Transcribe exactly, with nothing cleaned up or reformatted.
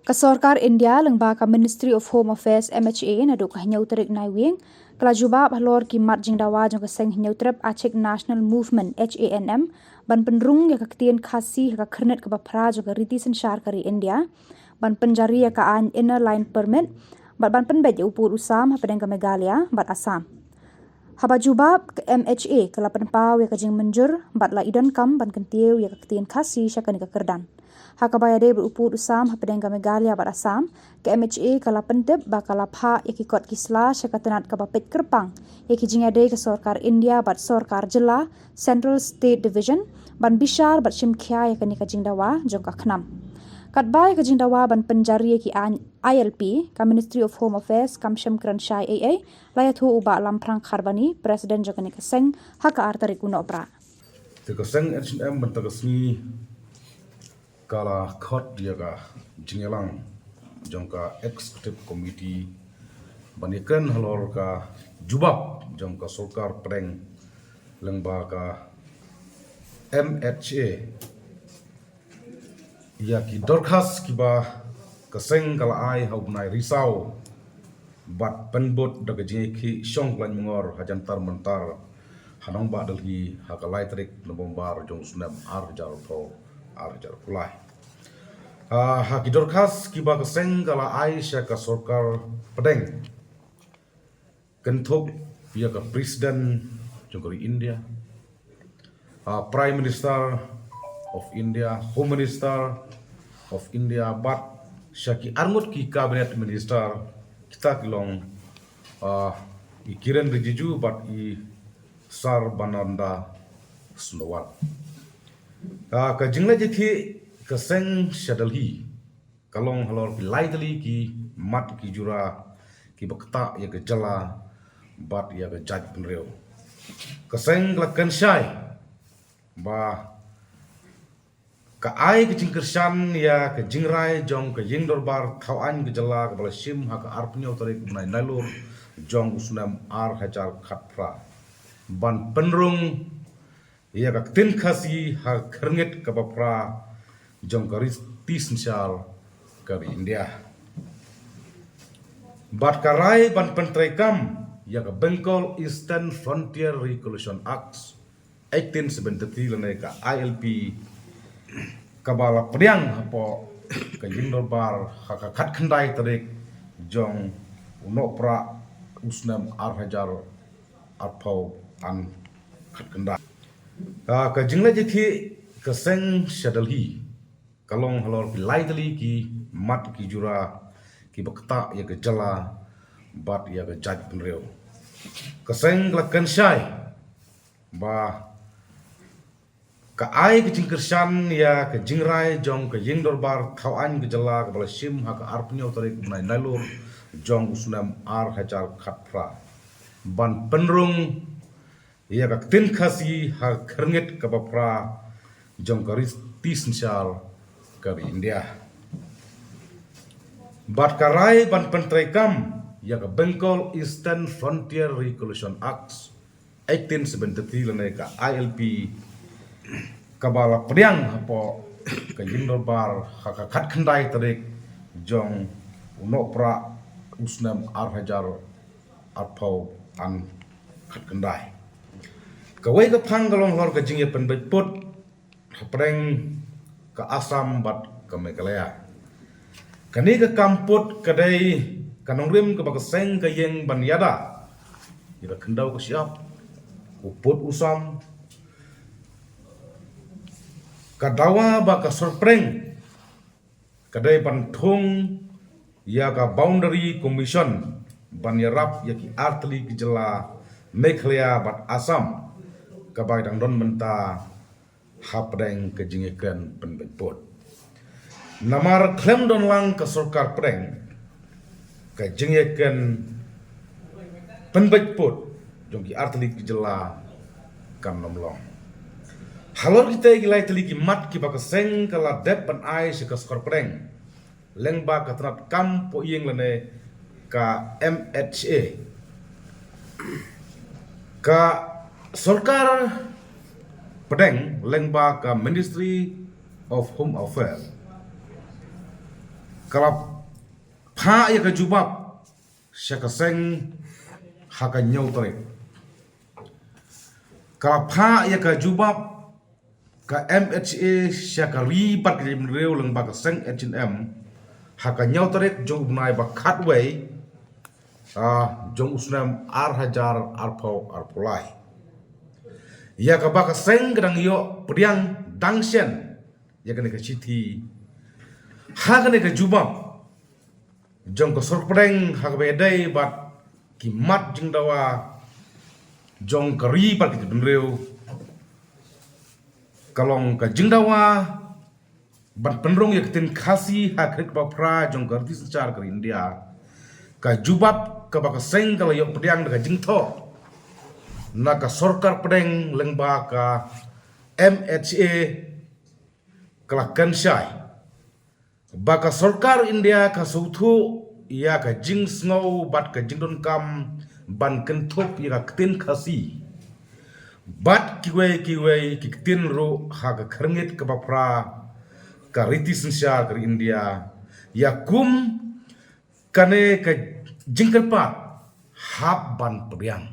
Ka sorkar India lyngba ka Ministry of Home Affairs, M H A, naduh ka hynñiew tarik Naiwieng ka la jubab halor ki mat jingdawa jong ka seng Hynñiewtrep Achik National Movement, H A N M, ban pynrung ïa ka ktien Khasi ha ka khyrnit kaba phra jong ka riti synshar ka ri India, ban pynjari ïa ka aiñ Inner Line Permit, bad ban pynbeit ïa u pud u sam hapdeng ka Meghalaya bad Assam. Haba jubab, ka M H A ka la pynpaw ïa ka jingmynjur bad la i donkam ban kyntiew ïa ka ktien Khasi sha kane ka kyrdan. Ha kaba ïadei bad u pud u sam hapdeng ka Meghalaya bad Assam, ka M H A ka la pyntip ba ka la phah ïa ki kot ki sla sha ka tnat kaba peit kyrpang ïa ki jingïadei ka sorkar India bad sorkar jylla, Central State Division, ban bishar bad shim khia ïa kane ka jingdawa jong ka KHNAM. Katba ïa ka jingdawa ban pynjari ïa ki aiñ I L P, ka Ministry of Home Affairs kam shym kren shai ei ei, la ïathuh u Bah Lamphrang Kharbani, President jong kane ka seng, ha ka ar tarik u Nohprah. Te ka seng H A N M mynta ka sngi ka la khot ïa ka jingïalang jong ka Executive Committee ban ïakren halor ka jubab jong ka sorkar pdeng lyngba ka M H A ïa ki dorkhas kiba ka seng ka la ai ha u bnai Risaw bad pynbud da ka jingïakhih shong khlaiñ mongor ha Jantar Mantar ha nongbah Delhi ha ka lai tarik November jong u snem ar hajar arphew, ar hajar arphew lai. Ah, ha ki dorkhas kiba ka seng ka la ai sha ka sorkar pdeng, kynthup ïa ka President jong ka ri India, ah, Prime Minister of India, Home Minister of India, bad sha ki arngut ki Cabinet Minister, kita ki long, ah, i Kiren Rijiju bad i Sarbananda Sonowal. Ah, ka jingleit ïakhih ka seng sha Delhi ka long halor ki lai tylli ki mat ki jura kiba ktah ïa ka jylla bad ïa ka jaitbynriew. Ka seng ka la kren shai ba ka ai ka jingkyrshan ïa ka jingrai jong ka ïing dorbar thaw aiñ ka jylla kaba la shim ha ka arphew hynñiew tarik u bnai Nailur jong u snem ar hajar khatphra ban pynrung ïa ka ktien Khasi ha ka khyrngit kaba phra jong ka riti synshar ka ri India. Bad ka rai ban pyntreikam ïa ka Bengal Eastern Frontier Regulation Act eighteen seventy-three lane ka I L P kaba la pdiang hapoh ka ïing dorbar ha ka khatkhyndai tarik jong u Nohprah u snem ar hajar arphew khatkhyndai. Ah, ka jingleit ïakhih ka seng sha Delhi ka long halor ki lai tylli ki mat ki jura kiba ktah ïa ka jylla bad ïa ka jaitbynriew. Ka seng ka la kren shai ba ka ai ka jingkyrshan ïa ka jingrai jong ka ïing dorbar thaw aiñ ka jylla kaba la shim ha ka arphew hynñiew tarik u bnai Nailur jong u snem ar hajar khatphra ban pynrung ïa ka ktien Khasi ha ka khyrngit kaba phra jong ka riti synshar ka ri India. Bad ka rai ban pyntreikam ïa ka Bengal Eastern Frontier Regulation Act eighteen seventy-three lane ka I L P kaba la pdiang hapoh ka ïing dorbar ha ka khatkhyndai tarik jong u Nohprah u snem ar hajar arphew khatkhyndai. Kawei ka phang ka long halor ka jingïapynbeit pud hapdeng ka Assam bad ka Meghalaya. Kane ka kam pud ka dei ka nongrim kaba ka seng ka ïeng ban ïada ïa ka khyndew ka shyiap, u pud u sam. Ka dawa ba ka sorpdeng ka dei ban thung ïa ka Boundary Commission ban ïarap ïa ki artylli ki jylla Meghalaya bad Assam kaba dang don mynta hapdeng ka jingïakren pynbeit pud. Namar khlem don lang ka sorkar pdeng, ka jingïakren pynbeit pud jong ki artylli ki jylla kan ym long. Halor kita ki lai tylli ki mat kiba ka seng ka la dep ban ai sha ka sorkar pdeng lyngba ka tnat kam poh ïing lane ka M H A, ka sorkar pdeng lyngba ka Ministry of Home Affairs Ka la phah ïa ka jubab sha ka seng ha ka hynñiew tarik. Ka la phah ïa ka jubab ka M H A sha ka ri bad ka jaitbynriew lyngba ka seng H and M ha ka hynñiew tarik jong u bnai ba khatwei, ah, jong u snem ar hajar arphew arphew lai. Ïa kaba ka seng ka dang ïoh pdiang dang shen ïa kane ka shithi ha kane ka jubab jong ka sorkar pdeng ha kaba ïadei bad ki mat jingdawa jong ka ri bad ka jaitbynriew. Ka long ka jingdawa ban pynrung ïa ka ktien Khasi ha ka rit ba phra jong ka riti synshar ka ri India. Ka jubab kaba ka seng ka la ïoh pdiang da ka jingthoh na ka sorkar pdeng lyngba ka M H A ka la kynshai ba ka sorkar India ka sngewthuh ïa ka jingsngew bad ka jingdonkam ban kynthup ïa ka ktien Khasi bad kiwei kiwei ki ktien ruh ha ka khyrngit kaba phra ka riti synshar ka ri India. Ïa kum kane ka jingkyrpad hap ban pdiang.